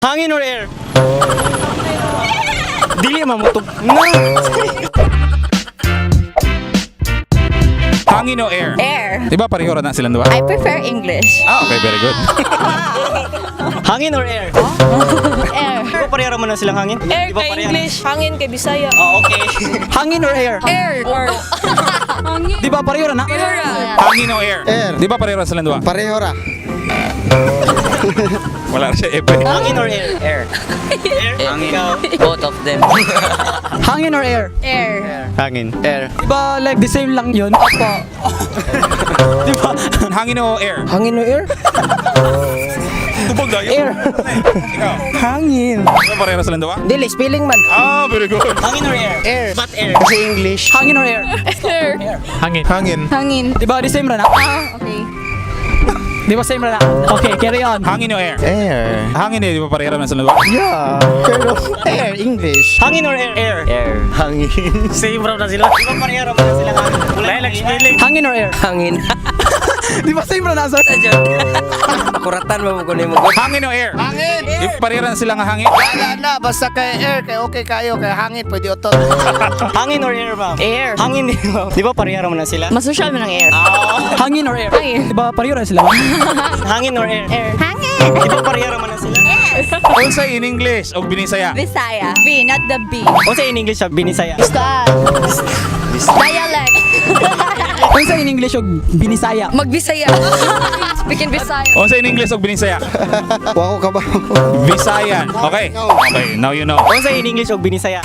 Hangin or air? Dili man mo na. Hangin o air? Air. Di ba pareho ra na silang duha? I prefer English. Ah, okay, very good. Hangin or air? Air. Di ba pareho man na silang hangin? Air Di ba kay pareho? English, hangin kay Bisaya. Oh, okay. Hangin or air? Air. Or hangin. Di ba pareho ra na? Hangin o air? Air. Di ba pareho ra silang duha? Pareho ra. Wala ra siya epe. Hangin or air? Air. Air. Hangin. Ikaw. Both of them. Hangin or air? Air. Hangin. Air. Di ba like the same lang yun? Opo. Di ba? Hangin o air? Hangin or air? Tubog dayo. Air. Ikaw. Hangin. Di ba pareho ra silang duha? Dili, spelling man. Ah, very good. Hangin or air? Air. But air. Kasi English. Hangin or air? Air. Hangin. Hangin. Di ba the same ra na? Ah, okay. Di ba same ra na? Okay, carry on. Hangin o air? Air. Hangin eh, di ba pareho ra man silang duha? Yeah. Pero air, English. Hangin or air? Air. Air. Hangin. Same raw na sila. Di ba pareho man na silang hangin? Wala like spelling. Hangin or air? Hangin. Di ba same ra na, sir? Kuratan mo ko nimo. Hangin o air? Hangin! Di ba pareho ra silang hangin? Wala na, basta kay air, kay okay kayo, kay hangin, pwede utot. Hangin or air, ma'am? Air. Hangin, di ba? Di ba pareho man na sila? Mas social man ang air. Hangin or air? Hangin. Di ba pareho ra sila? Hangin or air? Air. Hangin. Di ba pareho man na sila? Yes. Unsa in English og Binisaya? Bisaya. B, not the B. Unsa in English sa Binisaya? Basta. Dialect. Unsa in English og Binisaya? Magbisaya. Speaking Bisaya. Unsa in English og Binisaya? Wako ka ba? Visayan. Okay. Okay, now you know. Unsa in English og Binisaya?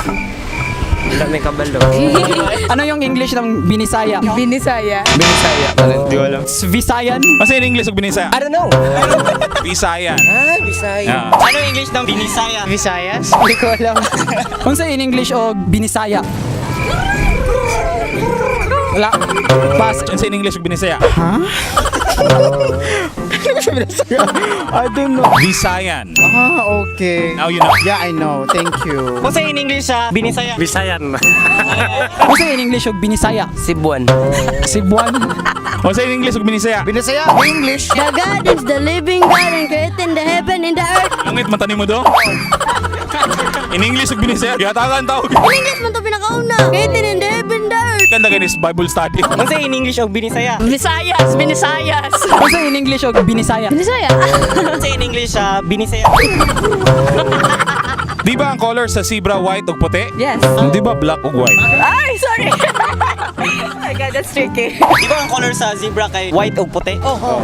Wala may kabalo. Ano yung English ng Binisaya? Binisaya. Binisaya. Di ko alam. It's Visayan? Unsa in English og Binisaya? I don't know. Visayan. Ah, Bisaya. Ah. Ano English ng Binisaya? Visayas? Hindi ko alam. Unsa in English og Binisaya? Wala. Pass. Unsa in English og Binisaya? I don't know. Visayan. Ah, okay. Now you know. Yeah, I know. Thank you. Unsa in English sa Binisaya? Visayan. Unsa in English og Binisaya? Cebuan. Cebuan. Unsa in English og Binisaya? Binisaya, English. The God is the living God and creating the heaven and the earth. Langit man tani mo do. In English og Binisaya, gihatagan tawag. In English man to pinakauna. Creating in the heaven and the earth. Ganda ganis Bible study. Unsa in English og Binisaya? Visayas. Binisayas. Unsa in English og Binisaya? Binisaya. Unsa in English sa Binisaya? Di ba ang color sa zebra white ug puti? Yes. Di ba black ug white? Ay, sorry. Oh my God, that's tricky. Di ba ang color sa zebra kay white ug puti? Oh.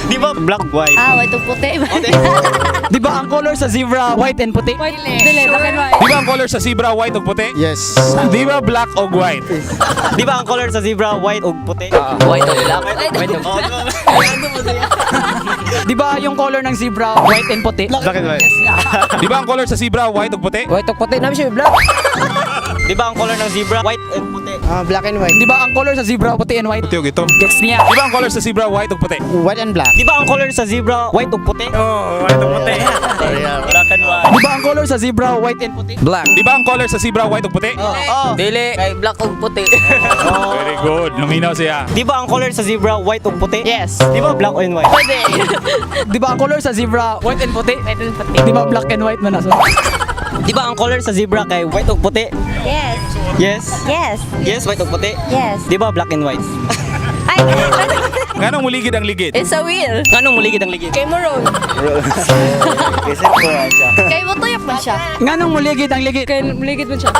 Di ba black white? Ah, white ug puti. Di ba ang color sa zebra white and puti? White. Dili, black and white. Di ba ang color sa zebra white ug puti? Yes. Di ba black ug white? Di ba ang color sa zebra white ug puti? White or black? White or Oh, di ba? Di ba yung color ng zebra white and puti? Black and white. Di ba ang color sa zebra white ug puti? White or puti? Namin siya black. Di ba ang color ng zebra white ug puti? Ah, black and white. Di ba ang color sa zebra puti and white? Puti ug itom. Gets niya. Di ba ang color sa zebra white ug puti? White and black. Di ba ang color sa zebra white ug puti? Oh, white ug puti. Black and white. Di ba ang color sa zebra white and puti? Black. Di ba ang color sa zebra white ug puti? Oh. Dili. Kay black og puti. Very good. Luminaw siya. Di ba ang color sa zebra white ug puti? Yes. Di ba black and white? Pwede. Di ba ang color sa zebra white and puti? White and puti. Di ba black and white man na? Di ba ang color sa zebra kay white ug puti? Yes. Yes. Yes. Yes, white ug puti. Yes. Di ba black and white? Ay, Nganong muligid ang ligid? It's a wheel. Nganong muligid ang ligid? Kay mo roll. Kay mo tuyok man siya. Nganong muligid ang ligid? Kay muligid man siya.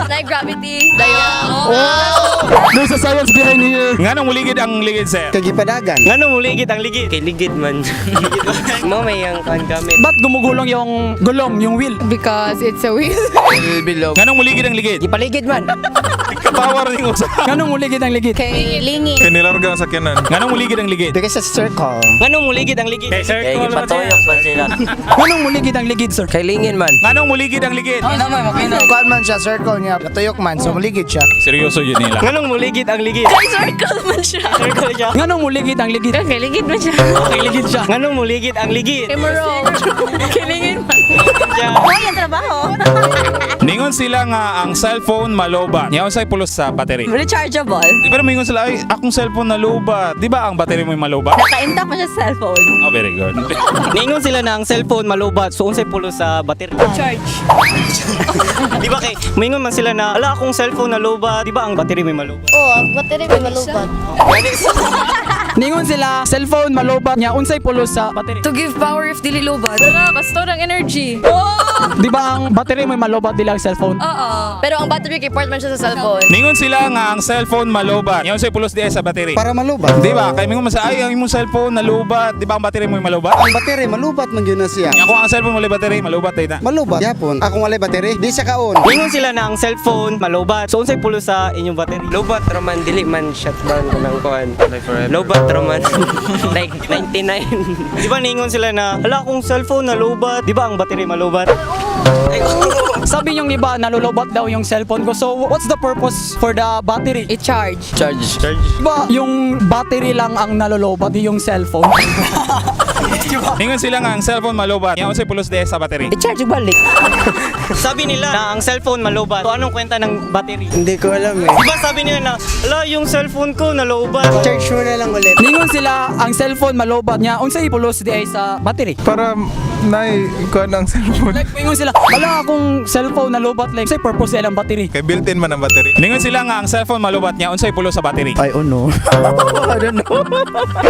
Like gravity. Dayon. There's a science behind here. Nganong muligid ang ligid, sir? Kagipadagan. Nganong muligid ang ligid? Kay ligid man. Mo may ang kan gamit. Ba't gumugulong yung gulong, yung wheel? Because it's a wheel. Bilog. Nganong muligid ang ligid? Gipaligid man. Katawa rin yung usa. Nganong muligid ang ligid? Kay Lingi. Kinilarga ang sakyanan. Nganong muligid ang ligid? Because it's circle. Nganong muligid ang ligid? Kay Kay gipatuyok man sila. Nganong muligid ang ligid, sir? Kay lingin man. Nganong muligid ang ligid? Kuan man siya, circle niya. Katuyok man, so maligid siya. Seryoso yun nila. Nganong muligid ang ligid? Kay circle man siya. Circle siya. Nganong muligid ang ligid? Kay ligid man siya. Okay, ligid siya. Nganong muligid ang ligid? Kay mo roll. Kilingin man. Siya. Hoy, ang trabaho. Ningon Ningon sila nga ang cellphone malobat. Nya unsay pulos sa battery? Rechargeable. Di pero mingon sila, "Ay, akong cellphone nalobat." Di ba ang battery mo malobat? Naka-intact pa siya sa cellphone. Oh, very good. Niingon sila na ang cellphone malobat, so unsay pulos sa battery? Charge. Di ba kay mingon man sila na ala akong cellphone nalobat, di ba ang battery may malobat? Oh, ang battery may malubat. Ningon sila, cellphone malobat nya unsay pulos sa battery? To give power if dili lobat. Wala, basta ng energy. Di ba ang battery may malobat dili ang cellphone? Oo. Pero ang battery kay part man siya sa cellphone. Ningon sila nga ang cellphone malobat. Nya unsay pulos di ay sa battery? Para malubat. Di ba? Kay mingon man sa, "Ay, ang imong cellphone nalobat." Di ba ang battery mo malobat? Ang battery malubat man gyud na siya. Nya kung ang cellphone mo battery, malobat day na. Malubat. Yapon. Akong walay battery, di siya kaon. Ningon sila na ang cellphone malobat, so unsay pulos sa inyong battery? Lobat raman dili man shutdown ko ng kuan. Lobat raman like 99. Di ba ningon sila na ala akong cellphone nalobat, di ba ang battery malobat? Sabi yung iba, nalulobat daw yung cellphone ko. So, what's the purpose for the battery? I-charge. Charge. Charge. Di ba yung battery lang ang nalulobat, di yung cellphone? Ningon sila nga ang cellphone malobat. Nya unsay pulos di ay sa battery? I-charge balik. Sabi nila na ang cellphone malobat, so anong kwenta ng battery? Hindi ko alam eh. Di ba sabi nila na ala yung cellphone ko nalobat? Charge mo na lang ulit. Ningon sila, ang cellphone malobat nya unsay pulos di ay sa battery? Para nay kuan ang cellphone. Like, ningon sila, wala akong cellphone nalobat, like, unsay purpose di ay ang battery? Kay built-in man ang battery. Ningon sila nga ang cellphone malobat, nya unsay pulos sa battery? Ay, oh no. I don't know.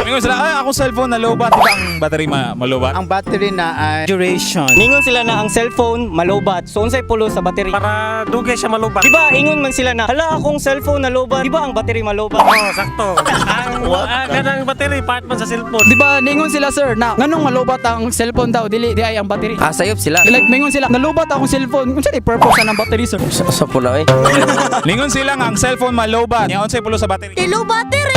Ningon sila, "Ay, akong cellphone nalobat." Di ba ang battery malobat? Ang battery na ay duration. Ningon sila na ang cellphone malobat, so unsay pulos sa battery? Para dugay siya malubat. Di ba ingon man sila na hala akong cellphone nalobat, di ba ang battery malobat? Oo, sakto. Ang kanang battery part man sa cellphone. Di ba ningon sila, sir, na nganong malobat ang cellphone daw, dili di ay ang battery? Ah, sayop sila. Like, mingon sila, nalobat akong cellphone, unsay purpose na ng battery, sir? Sa pula eh. Ningon sila nga ang cellphone malobat. Nya unsay pulos sa battery? Hello, battery!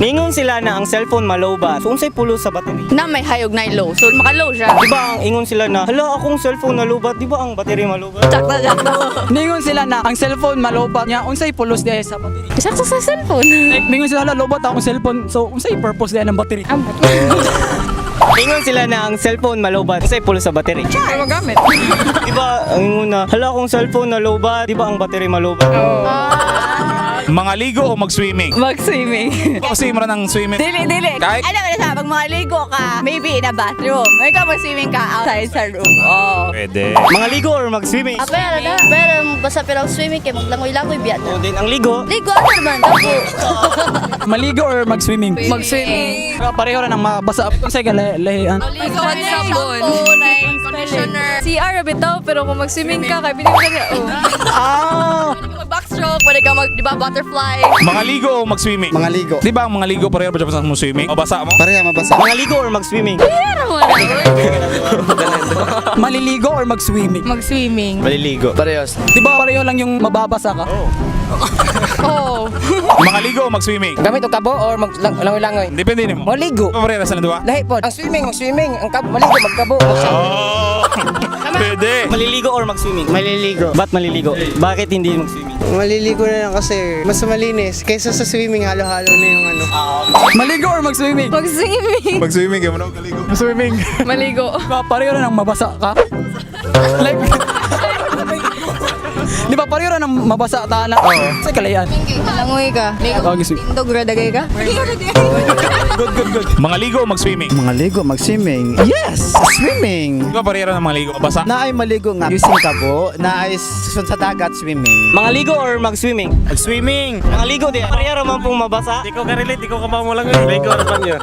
Ningon sila na ang cellphone malobat, so unsay pulos sa battery? Na may high og na low. So maka-low siya. Di ba ang ingon sila na hala akong cellphone nalobat, di ba ang battery malobat? Sakto, sakto. Ningon sila na ang cellphone malobat nya unsay pulos di ay sa battery? Sakto sa cellphone. Like, mingon sila, hala, lobat akong cellphone, so unsay purpose di ay ng battery? Ang Ingon sila na ang cellphone malobat, unsay pulos sa battery? Charge. Magamit. Di ba ang ingon na hala akong cellphone nalobat, di ba ang battery malobat? Mga ligo o mag-swimming? Mag-swimming. Kasi mo ng swimming. Dili, dili. Kahit- Alam mo na siya, pag mga ligo ka, maybe in a bathroom. May ka mag-swimming ka outside sa room. Oh. Pwede. Mga ligo or mag-swimming? Ah, pero na. Pero basta pero ang swimming kay maglangoy-langoy biya O na. din ang ligo. Ligo ano naman, dako. Maligo or mag-swimming? Mag-swimming. Pareho ra nang mabasa. Unsay ka lahian? Ligo at sabon. Conditioner. CR bitaw pero kung mag-swimming ka kay pili ka niya. Oh. Ah! Pwede ka mag-backstroke, pwede ka mag, di ba, butterfly. Mga ligo o mag-swimming? Mga ligo. Di ba ang mga ligo pareho ba sa mo swimming? O basa mo? Pareha mabasa. Mga ligo or mag-swimming? Pero wala. Maliligo or mag-swimming? Mag-swimming. Maliligo. Parehas. Di ba pareho lang yung mababasa ka? Oh. Mga ligo o mag-swimming? Gamit og kabo or mag langoy-langoy. Depende nimo. Maligo. Di ba pareho sa duwa? Lahi pod. Ang swimming, mag-swimming. Ang kabo, maligo, magkabo. Oh. Pwede. Maliligo or mag-swimming? Maliligo. Ba't maliligo? Bakit hindi mag-swimming? Maliligo na lang kasi mas malinis. Kaysa sa swimming, halo-halo na yung ano. Maligo or mag-swimming? Mag-swimming. Mag-swimming kay mo na kaligo. Swimming. Maligo. Di ba pareho ra nang mabasa ka? Like, di ba pareho ra nang mabasa ta na? Oo. Unsay kalahian? Langoy ka. Oh, gising. Tindog ra dagay ka. Good, good, good. Mga ligo o mag-swimming? Mga ligo, mag-swimming. Yes, swimming. Di ba pareho ng mga ligo? Basa? Na ay maligo nga using kabo, na ay sun sa dagat swimming. Mga ligo or mag-swimming? Mag-swimming. Mga ligo di. Pareho ra man pong mabasa. Di ko ka-relate, di ko kamamulangoy. Ligo raman yun.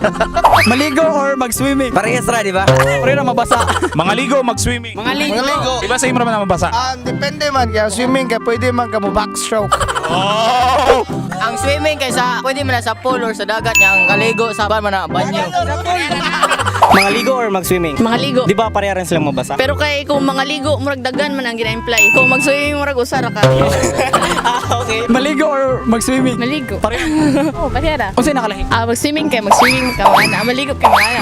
Maligo or mag-swimming? Parehas ra, di ba? Pareho ra mabasa. Mga ligo o mag-swimming? Mga ligo. Di ba same raman ang mabasa? Depende man. Kaya swimming ka, pwede man ka mo backstroke. Oh! Ang swimming kaysa pwede man na sa pool or sa dagat niya ang kaligo sa ban man na banyo. Mga ligo or mag-swimming? Mga ligo. Di ba pareho rin silang mabasa? Pero kay kung mga ligo, murag dagan man ang gina-imply. Kung mag-swimming, murag usara ka. Ah, okay. Maligo or mag-swimming? Maligo. Pareho. Oh, pareho. Unsay nakalahi? Ah, mag-swimming kay mag-swimming ka man. Ah, maligo kay mana.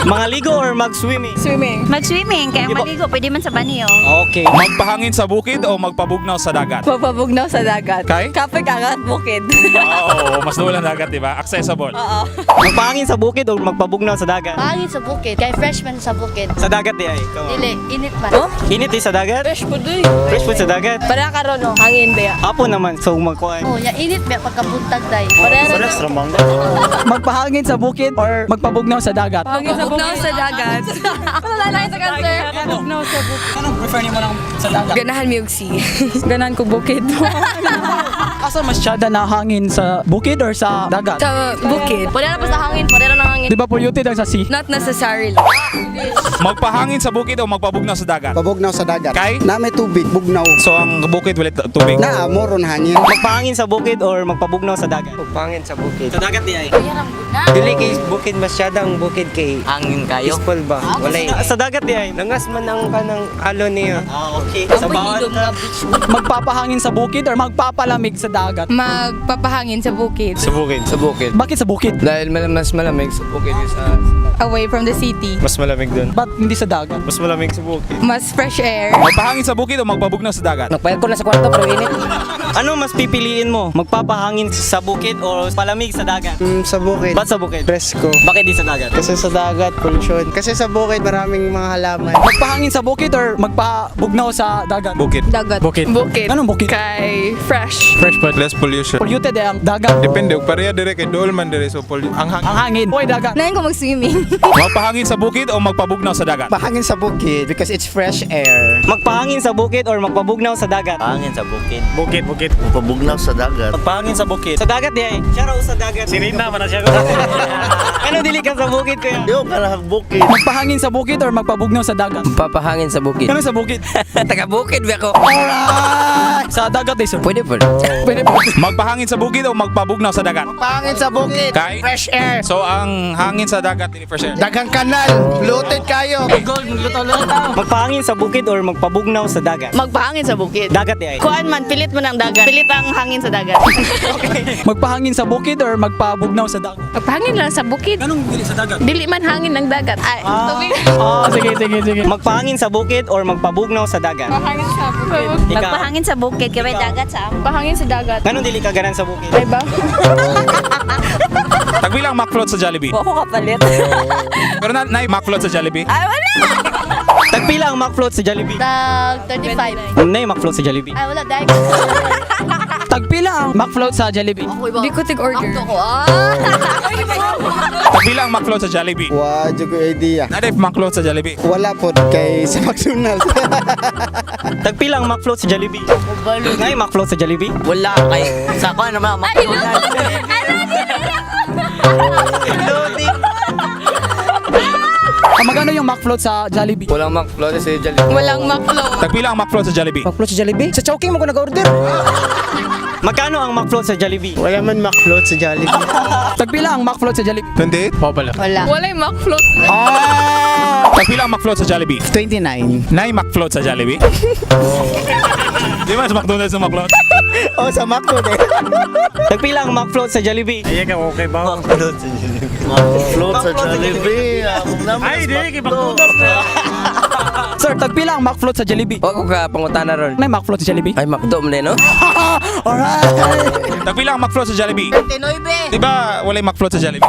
Mga ligo or mag-swimming? Swimming. Mag-swimming, kaya maligo, pwede man sa banyo. Okay. Magpahangin sa bukid o magpabugnaw sa dagat? Mapabugnaw sa dagat. Kay? Kapag angat bukid. Oo, mas doon ang dagat, di ba? Accessible. Oo. Magpahangin sa bukid o magpabugnaw sa dagat? Pangin sa bukid, kay fresh Fresh man sa bukid. Sa dagat di ay. Ikaw, ma'am. Dili, init man. Init di sa dagat? Fresh food eh. Fresh food sa dagat? Para karon no, hangin ba ya? Hapon naman, so magkuhan. Oh, ya init ba pagkabuntag day. Para Magpahangin sa bukid or magpabugnaw sa dagat? Hangin sa bukid. sa dagat. Wala na sa cancer. Bugnaw sa bukid. Anong prefer nimo ng sa dagat? Ganahan mi og sea. Ganahan ko bukid. Asa mas syada na hangin sa bukid or sa dagat? Sa bukid. Pwede na pa sa hangin, pwede na ng hangin. Di ba polluted ang sa sea? Not necessarily. Magpahangin sa bukid o magpabugnaw sa dagat? Pabugnaw sa dagat. Kay? Na may tubig, bugnaw. So ang bukid wala tubig. Na moron hangin. Magpahangin sa bukid or magpabugnaw sa dagat? Pangin sa bukid. Sa dagat di ay. Dili kay bukid masyado ang bukid kay Hangin kayo. peaceful ba? Walay. Sa dagat di ay. Langas man ang kanang alon niya. Ah, okay. Sa bawat Magpapahangin sa bukid or magpapalamig sa dagat? Magpapahangin sa bukid. Sa bukid. Sa bukid. Bakit sa bukid? Dahil mas malamig sa bukid sa Away from the city. Mas malamig dun. Ba't hindi sa dagat? Mas malamig sa bukid. Mas fresh air. Magpahangin sa bukid o magpabugnaw sa dagat? Nagpayat ko na sa kwarto pero init. Ano mas pipiliin mo? Magpapahangin sa bukid o palamig sa dagat? Sa bukid. Ba't sa bukid? Presko. Bakit di sa dagat? Kasi sa dagat, pollution. Kasi sa bukid, maraming mga halaman. Magpahangin sa bukid or magpabugnaw sa dagat? Bukid. Dagat. Bukid. Bukid. Anong bukid? Kay fresh. Fresh food. Less pollution. Polluted eh ang dagat. Depende, ug pareha dire kay dool man dire so ang hangin. Ang hangin. Hoy, dagat. Nain ko mag-swimming. Magpahangin sa bukid o magpabugnaw sa dagat? Pahangin sa bukid because it's fresh air. Magpahangin sa bukid or magpabugnaw sa dagat? Hangin sa bukid. Bukid, bukid. Pabugnaw sa dagat. Magpahangin sa bukid. Sa dagat di ay. Siya raw sa dagat. Sirina man na siya. Ano dili ka sa bukid kuya? Yo, karahag bukid. Magpahangin sa bukid or magpabugnaw sa dagat? Papahangin sa bukid. Ano sa bukid? Taga bukid ba ako? Alright! Sa dagat eh, sir. Pwede po. Pwede po. Magpahangin sa bukid o magpabugnaw sa dagat? Pahangin sa bukid. Kay? Fresh air. So ang hangin sa dagat dili fresh air. Daghang kanal. Floated kayo. Magpahangin sa bukid or magpabugnaw sa dagat? Magpahangin sa bukid. Dagat di ay. Kuan man, pilit mo ng dagat. Pilit ang hangin sa dagat. Magpahangin sa bukid or magpabugnaw sa dagat? Magpahangin lang sa bukid. Anong dili sa dagat? Dili man hangin ng dagat. Ay, tubig. Ah, sige, sige, sige. Magpahangin sa bukid or magpabugnaw sa dagat? Pahangin sa bukid. Ikaw. Magpahangin sa bukid kay may dagat sa amo. Pahangin sa dagat. Ganun dili ka ganan sa bukid. Ay ba? Tagbilang McFloat sa Jollibee. Ako kapalit. Pero na, na McFloat sa Jollibee. Ay, wala! Tagpila ang McFloat sa Jollibee. Tag 35. Nay McFloat sa Jollibee. Ay, wala dahil. Tagpila ang McFloat sa Jollibee. Di ko tig-order. Ako ah. Tagpila ang McFloat sa Jollibee. Wa, jud ko idea. Nadef McFloat sa Jollibee. Wala po kay sa McDonald's. Tagpila ang McFloat sa Jollibee. Nay McFloat sa Jollibee. Wala kay sa ko naman Ay, no. Ano, dili Ah, magkano yung McFloat sa Jollibee? Walang McFloat sa Jollibee. Walang maklo. Tagpila ang McFloat sa Jollibee. McFloat sa Jollibee? Sa Chowking mo ko nag-order. Magkano ang McFloat sa Jollibee? Wala man McFloat sa Jollibee. Tagpila ang McFloat sa Jollibee. 28? Wala. Walay makfloat. Ah! Tagpila ang McFloat sa Jollibee. 29. Nay McFloat sa Jollibee. Di ba sa McDonald's ang McFloat? Oh, sa McFloat eh. Tagpila ang McFloat sa Jollibee. Iya ka okay ba? McFloat sa Jollibee. McFloat sa Jollibee. Ay, dili kay McDonald's na. Sir, tagpila ang McFloat sa Jollibee. Wa ko ka pangutana ron. May McFloat sa Jollibee? Ay, McDo man eh, no? Alright! Tagpila ang McFloat sa Jollibee. 29. Di ba walay McFloat sa Jollibee?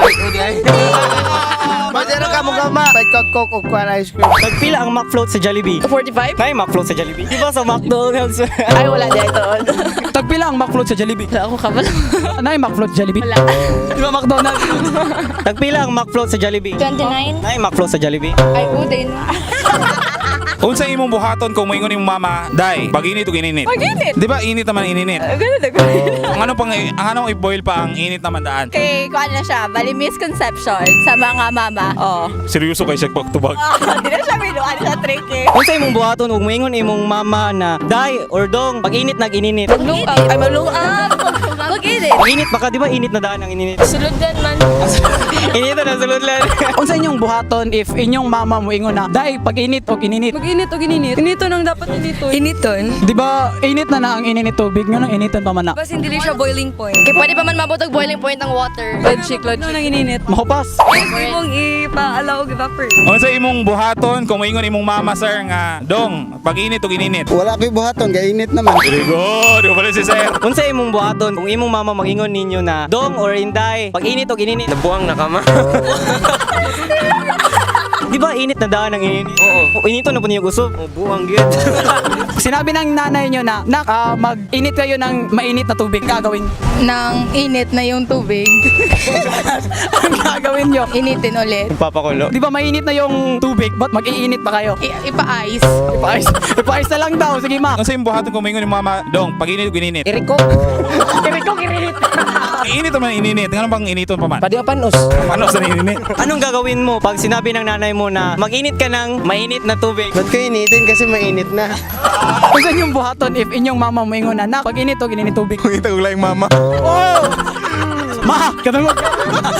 Madero ka mo gama. May coke o kuan ice cream. Tagpila ang McFloat sa Jollibee. 45? Nay McFloat sa Jollibee. Di ba sa McDonald's? Ay, wala dahil ito. Tagpila ang McFloat sa Jollibee. Wala ako kabalo. Nay McFloat sa Jollibee. Wala. Di ba McDonald's? Tagpila ang McFloat sa Jollibee. 29. Nay McFloat sa Jollibee. Ay, uday na. Unsa imong buhaton kung moingon imong mama, "Day, pag-init og ininit." Pag-init? Di ba init naman ininit? Ganun na ganun. Ang ano pang ang anong i-boil pa ang init naman daan? Kay, kuan na siya, bali misconception sa mga mama. Oh. Seryoso kay siya pagtubag. Di na siya minuan siya trick eh. Unsa imong buhaton ug moingon imong mama na day or dong pag init nag-ininit. Maglungag. Ay, maglungag. Mag-init. Pag init baka di ba init na daan ang ininit? Sulod man. Init na sulod lang. Unsa inyong buhaton if inyong mama mo ingon na, "Day, pag init og ininit." Mag-init o gininit. Inito nang dapat inito. Initon? Di ba init na na ang ininit tubig ngano initon pa man na? Bas hindi siya boiling point. Kay pwede pa man mabot og boiling point ang water. Logic, logic. Ano nang ininit? Mahupas. If imong ipa-allow og evaporate. Unsa imong buhaton kung moingon imong mama sir nga, "Dong, pag-init og ininit." Wala ko'y buhaton, kay init naman. Very good. Di ba pala si sir? Unsa imong buhaton kung imong mama magingon ninyo na dong or inday pag init og ininit. Nabuang na ka ma. Di ba init na daan ang ininit? Oo. Inito na po niyo gusto. Oh, buang gyud. Sinabi ng nanay nyo na, nak, mag-init kayo ng mainit na tubig. Gagawin. Nang init na yung tubig, Ang gagawin nyo. initin ulit. Papakulo. Di ba mainit na yung tubig? Ba't mag-iinit pa kayo? Ipa-ice. Ipa-ice. Ipa-ice na lang daw. Sige, ma. Ang sa imong buhaton kung moingon imong mama, dong, pag init ug ininit. Iriko. Iriko, irinit. Init man ininit. Ngano bang initon pa man? Pwede panos. Panos na ininit. Anong gagawin mo pag sinabi ng nanay mo na mag-init ka ng mainit na tubig? Ba't ko initin kasi mainit na? Kung saan yung buhaton if inyong mama moingon na, nak, pag init og ininit tubig. Kung ito yung mama. Oh! Ma, katungod.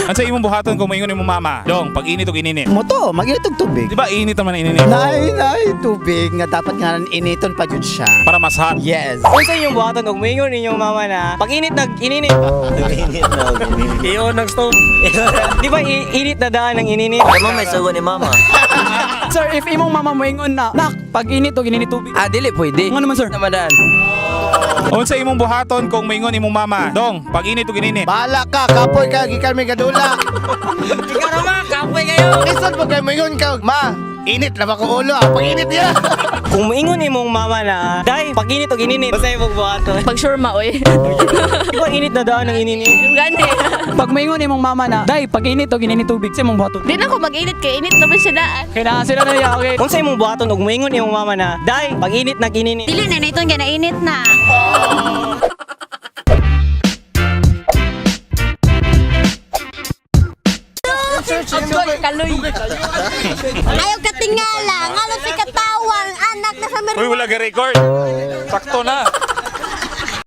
Ang sa imong buhaton kung moingon imong mama, dong, pag init ug ininit. Moto, mag-init og tubig. Di ba init naman ininit? Naay tubig nga dapat nga initon pa jud siya. Para mas hot. Yes. Unsa inyong buhaton og moingon inyong mama na pag init nag ininit? Iyon ang stove. Di ba init na daan ang ininit? Tama may sugo ni mama. Sir, if imong mama moingon na, nak, pag init og ininit tubig. Ah, dili pwede. Ano naman, sir? Namadan. Unsa imong buhaton kung moingon imong mama, dong, pag init ug ininit. Bahala ka, kapoy ka, gikan may gadula. Ikaw naman, kapoy kayo. Lisod mo kay moingon ka, ma. Init na ba ko ulo? Ah, pag init niya. Kung moingon imong mama na, day, pag init og ininit, basta imong buhaton. Pag sure ma, oy. Di ba init na daan ang ininit? Gani. Pag moingon imong mama na, day, pag init og ininit tubig, sa imong buhaton. Di na ko mag-init kay init naman siya daan. Kailangan sila na niya, okay? Unsa imong buhaton og moingon imong mama na, day, pag init nag ininit. Dili na na itong ganainit na. Ayaw katingala, ngalo si katawang anak na sa Uy, wala ga record. Sakto na.